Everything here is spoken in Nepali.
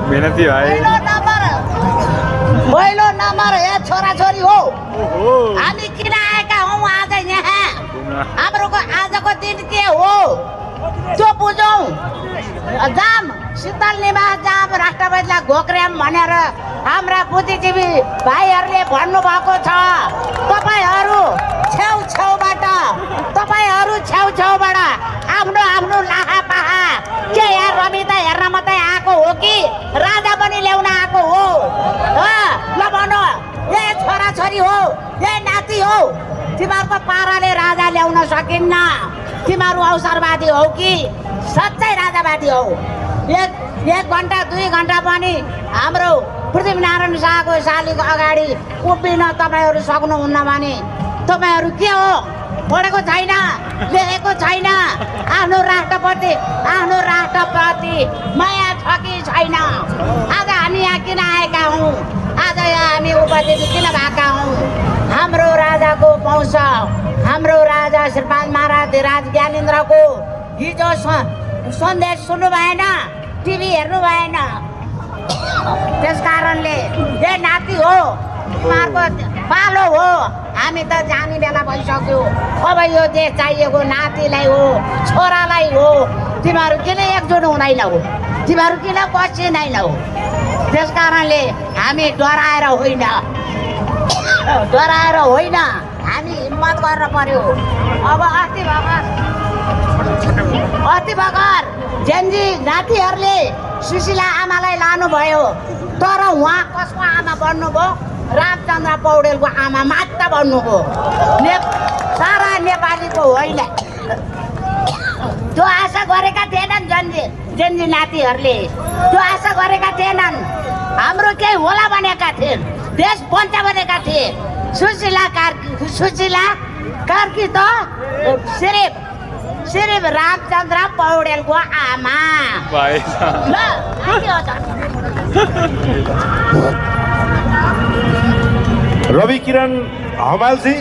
मेहनती भाइ पहिलो नम्बर हे छोराछोरी हो हामी किन आएका हौँ आज यहाँ हाम्रो आजको दिन के हो त्यो बुझौँ जाम शीतल निवास जाम राष्ट्रपतिलाई घोक्र्याम भनेर हाम्रा बुद्धिजीवी भाइहरूले भन्नुभएको छ तपाईँहरू आफ्नो आफ्नो लाहा पाहा के यहाँ रमिता हेर्न मात्रै आएको हो कि राजा पनि ल्याउन आएको हो ल भन ए छोराछोरी हो ए नाति हो तिमीहरूको पाराले राजा ल्याउन सकिन्न तिमीहरू अवसरवादी हौ कि सच्चै राजावादी हौ एक घन्टा 2 घन्टा पनि हाम्रो पृथ्वीनारायण शाहको शालीको अगाडि उभिन तपाईँहरू सक्नुहुन्न भने तपाईँहरू के हो पढेको छैन लेखेको छैन आफ्नो राष्ट्रप्रति माया छ कि छैन आज हामी यहाँ किन आएका हौँ आज यहाँ हामी उपस्थित किन भएका हौँ हाम्रो राजाको वंश हाम्रो राजा श्रीपाद महाराज धीराज ज्ञानेन्द्रको हिजो सन्देश सुन्नु भएन टिभी हेर्नु भएन त्यस कारणले ए नाति हो तिमीहरूको पालो हो हामी त जाने बेला भइसक्यो अब यो देश चाहिएको नातिलाई हो छोरालाई हो तिमीहरू किन एकजुट हुँदैनौ तिमीहरू किन बसिँदैनौ त्यस कारणले हामी डराएर होइन हामी हिम्मत गर्न पर्यो अब अस्ति भर्खर जेन्जी नातिहरूले सुशीला आमालाई लानुभयो तर उहाँ कसको आमा बन्नुभयो रामचन्द्र पौडेलको आमा मात्र बन्नुभयो सारा नेपालीको होइन त्यो आशा गरेका थिएनन् जेन्जी नातिहरूले त्यो आशा गरेका थिएनन् हाम्रो केही होला भनेका थिए देश बन्छ भनेका थिए सुशीला कार्की त सिर्फ रामचन्द्र पौडेलको आमा ल रवि किरण हमालजी